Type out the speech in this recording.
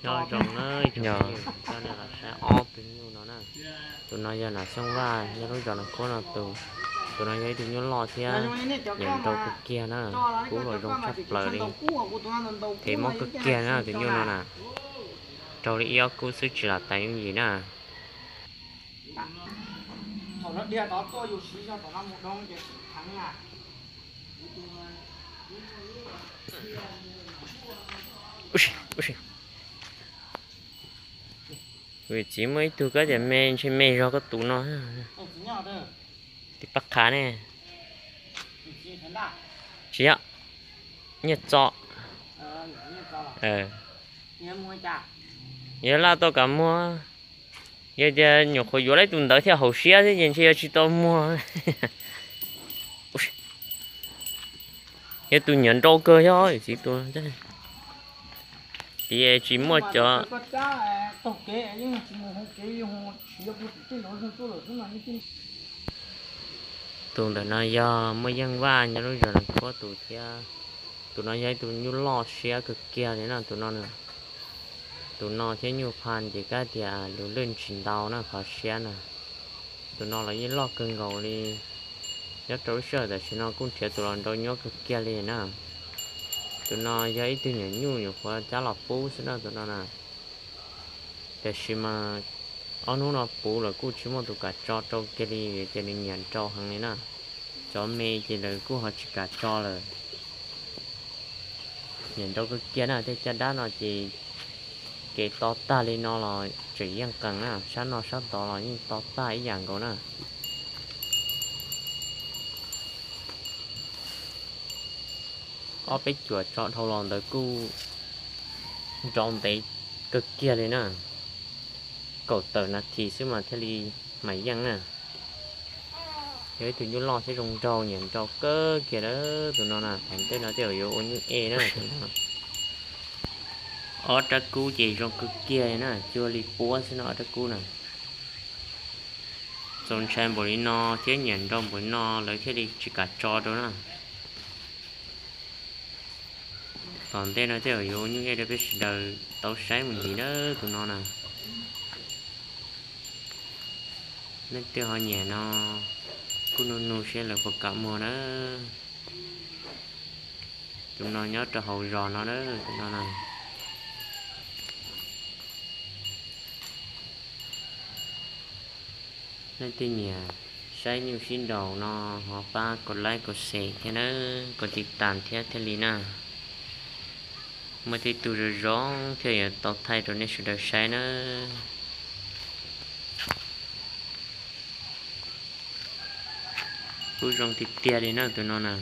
Nyob zoo na, coj nej los saib ob tug nyuj no na. Tus no yog Nam Xyooj Vaj nyob lub zos Naj Khuab no tus. Tus no yog ib tug nyuj loj thiab nyiam nrau kawg kiag na. Kub los zoo tshaj plaws li. Tes mob kawg kiag na tus nyuj no na. Raug li ib ob kub xwb tsis lam tais yooj yim na. Txiv muaj ib tug koj tias me ntshe me zog koj tus no. Tiv pab qha ne. Tsis yog, nyiaj txo. Yog laj tau kam muag. Yog tias nyuam qhuav yuav lawm tus ntawd thiaj haum siab thiab ces ntshe yuav tsis tau muag. Yog tus nyiam nrau kawg yog txiv tus. Tias tsis muaj cov. Tus ntawm no yog Muaj Yeej Vaj nyob lub zos Naj Khuab tus thiab. Tus no yog ib tug nyuj loj siab kawg kiag li na tus no. Tus no thiab nyuj pha ces kab tias lus lwj tsis ntau na qhov siab na. Tus no los yeej loj kawg nkaus li. Nyob rau lub sij hawm tam sim no kuj nrhiav tus los nrau nyuaj kawg kiag li na. Tus no yog ib tug nyuam nyuj nyuam qhuav cab los pub xwb na tus no na. Tiam sis mas ob hnub no puv lawm kuj tsis muaj tus kam tso rau kiag li vim tias nws nyiam nrau heev li na. Cov me ces lawv kuj ho tsis kam tso lawm. Nyiam nrau kawg kiag na, tej caj dab no ces kev to tag li no los tseem yeej qees na, sab no sab tod los yeej to tag ib yam nkaus na. Ob peb cuam tso dhau los ntawd kuj nrau ntev kawg kiag li na. Kaum tawm nas this xwb mas thiaj li mam yeej na. Yog ib tug nyuj loj thiab zoo nraug, nyiam nrau kawg kiag tus no na. Thaum ntej no tej zaum yuav ua nyuj ej na. Ob rab kub ces zoo kawg kiag na, cuag li puab xwb no ob rab kub na. Txaus ntshai npaum li no thiab nyiam nrau npaum li no lawv thiaj li tsis kam tso rau na. Tom ntej no tej zaum yuav ua nyuj ej rau peb sawv daws tau saib mus ntxiv na tus no na. Leej twg ho nyiam no kuj nug nug seb lawv puas kam muag na. Tus no nyob rau hauv zos no na, tus no na. Leej twg nyiam saib nyuj sib nraus no ho pab kom like kom share thiab na, kom tiv tas thiab thiaj li na. Muaj tej tug zoo zoo thiaj yuav tau thaij rau nej sawv daws saib na. Kuj zoo tiag tiag li na tus no na.